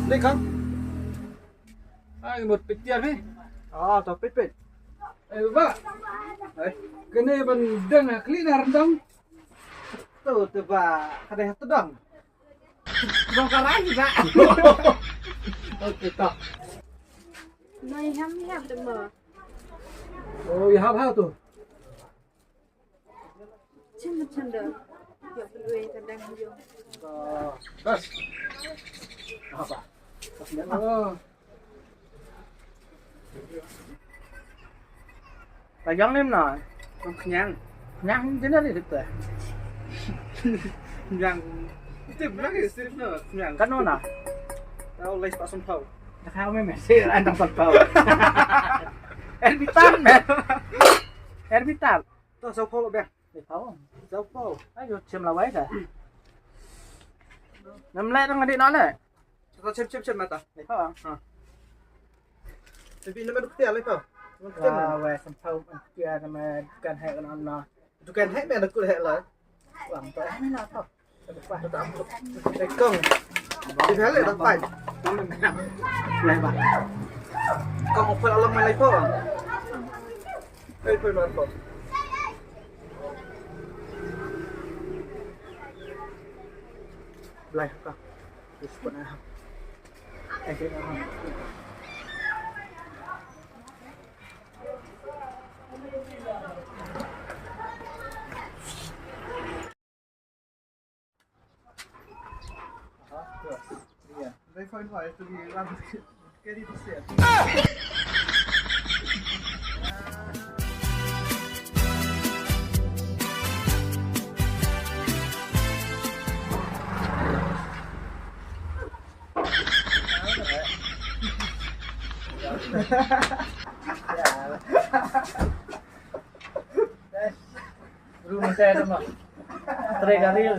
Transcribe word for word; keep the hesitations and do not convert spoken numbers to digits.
Dei kong. Ai, mut peit tiar ni. Ah, to peit peit. Eh, ba. Eh, kane ban dang ha kli na rendang. Tu te ba, ka dei ha tdong. Tdong ka rai ba. Okay, to. Nai ham ni ham te mo. Oh, ya hap ha tu. Chin chin da. Ya, pun wei ka dang yo. Bas. Apa? Oh. Ka jong nim na. Kong khñiang. Khñiang din na ri dik ta. Khñiang. Itu mana ke sip na khñiang. Kan na. Tau lai spah samphaw. Dah kau memang sih antang samphaw. Erbitan men. Erbitan. To samphaw lo bang. Samphaw. Samphaw. Ayo chem lawai ka. Nam lai dang adik na lai. Ko chem chem chem mata. Lai pha. Ha. Tapi nama duk tia lai pha. Wah, wah, samphaw tia nama dukan hai kan na. Dukan hai men duk hai lai. Wang to hai men na to. Kong. Di hai lai dah pai. Lai ba. Kong open alam lai pha. Hai pha na to. Lai ka. Rumah saya nama. Try ka reel.